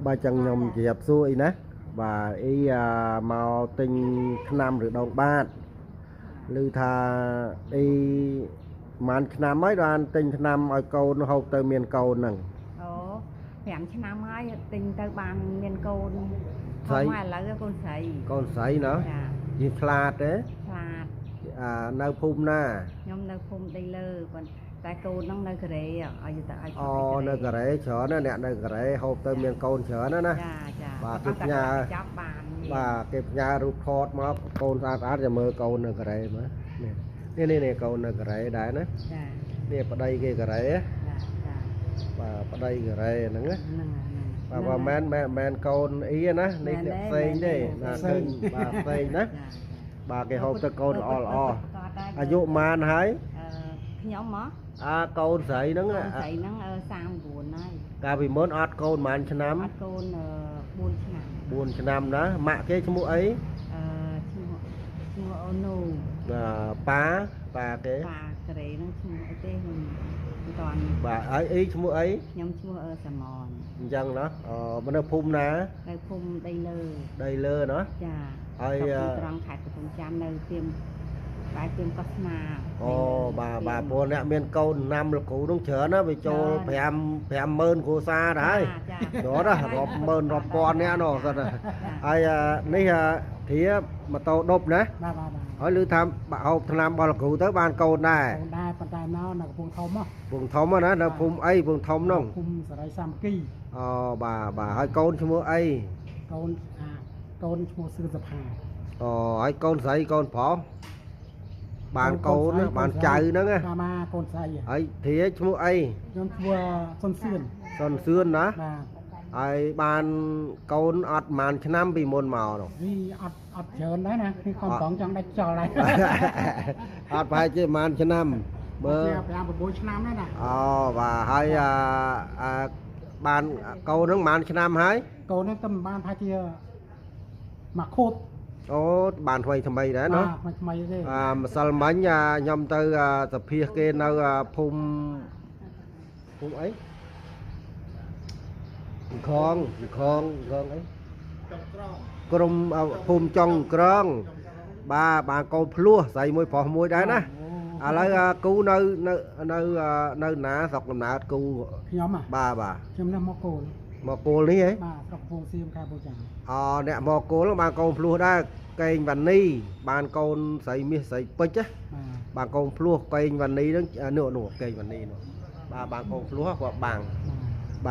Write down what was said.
បាទចឹងខ្ញុំជម្រាបសួរអីណាបាទអីអាមកទិញថ្នាំឬដងបាតឬថាអីប្រហែលឆ្នាំហើយបានទិញថ្នាំឲ្យកូនហូបទៅមានកូនហ្នឹង អូ5ឆ្នាំហើយទិញទៅបានមានកូន ស្រី ធំហើយឥឡូវកូនស្រី កូនស្រីណោះ ចា យើងឆ្លាតទេ ឆ្លាត អានៅភូមិណា ខ្ញុំនៅភូមិដីលើប៉ុន្តែកូនហ្នឹងនៅកូរ៉េឲ្យទៅឲ្យ អូនៅកូរ៉េច្រើនណាស់អ្នកនៅកូរ៉េហូបទៅមានកូនច្រើនណាស់ណា ចាចា បាទគេផ្ញើ ចាប់បាន បាទគេផ្ញើរូបថតមកកូនស្អាតស្អាតចាំមើលកូននៅកូរ៉េមើលនេះនេះនេះកូននៅកូរ៉េដែរណា ចា នេះប្តីគេកូរ៉េ ចាចា បាទប្តីកូរ៉េហ្នឹងណា ហ្នឹងហើយ បាទបើមែនមែនមែនកូនអ៊ីណានេះអ្នកផ្សេងទេណាឃើញបាទផ្សេងណា ចា បាទគេហូបទៅកូនល្អល្អអាយុប៉ុន្មានហើយ អឺខ្ញុំហ៎ អាកូនស្រីហ្នឹង កូនស្រីហ្នឹង39ហើយ កាលពីមុនអត់កូនប៉ុន្មានឆ្នាំ អត់កូន4ឆ្នាំ 4ឆ្នាំណាម៉ាក់គេឈ្មោះអី អឺឈ្មោះឈ្មោះអូនូ បាទប៉ាប៉ាគេ ប៉ាកូរ៉េហ្នឹងឈ្មោះអីទេខ្ញុំមិនតាន់ បាទហើយអីឈ្មោះអី ខ្ញុំឈ្មោះអឺសាម៉ន អញ្ចឹងណាអឺនៅភូមិណា នៅភូមិដីលើ ដីលើណា ចា ហើយ ស្រុកត្រង់ខេត្តកំពង់ចាមនៅទៀមបែរទៀមកោះស្នា អូបាទបាទព្រោះអ្នកមានកូនណាំលោកគ្រូនោះច្រើនណាវាចូល5 50000គ្រួសារដែរ ចា ច្រើនណារាប់ម៉ឺនរាប់ពាន់អ្នកនោះសិនណាហើយនេះធាម៉ូតូដប់ណា បាទបាទបាទ ហើយឮថាបាក់ហូបថ្នាំរបស់លោកគ្រូទៅបានកូនដែរ កូនដែរប៉ុន្តែណៅនៅកំពង់ធំហ៎ ពងធំណានៅភូមិអីពងធំនោះ ភូមិសរីសាមគ្គី អូបាទបាទហើយកូនឈ្មោះអី កូនអាកូនឈ្មោះសឿនសផា អូហើយកូនស្រីកូនប្រុសបានកូនណាបានចៅហ្នឹងណា បាទមកកូនស្រី ហើយធាឈ្មោះអី ខ្ញុំឈ្មោះសុនសឿន សុនសឿនណា បាទ ហើយបានកូនអត់ប្រហែលឆ្នាំពីមុនមកនោះ នេះអត់អត់ច្រើនដែរណានេះខំប្រងចង់ដាច់ចោលដែរ អត់ប្រហែលជាប្រហែលឆ្នាំមើល ជា5 6ឆ្នាំដែរណា អូបាទហើយអាអាបានកូនហ្នឹងប្រហែលឆ្នាំហើយក ូនហ្នឹងទៅមិនបានថាជាមួយខួប អូបានថ្មីថ្មីដែរណោះ ថ្មីថ្មីទេ អាម្សិលមិញអាខ្ញុំទៅអាសភាសគេនៅអាភូមិភូមិអីខងខងខងអីក្រុមអាភូមិចុងក្រងបាទបានកូនភ្លោះស្រីមួយប្រុសមួយដែរណាឥឡូវអាគូនៅនៅនៅអានៅណាស្រុកកំណើតគូ ខ្ញុំហ៎ បាទបាទ ខ្ញុំនេះមកគោល មកគោលនេះហ៎ បាទស្រុកកំពង់សៀមខេត្តពោធិ៍ចាម អូអ្នកមកគោលបានកូនភ្លោះដែរកេងវ៉ានីបានកូនស្រីមាសស្រីពេជ្រណា បាទ បានកូនភ្លោះកេងវ៉ានីហ្នឹងអានោះនោះកេងវ៉ានីនោះបាទបានកូនភ្លោះគាត់បាំង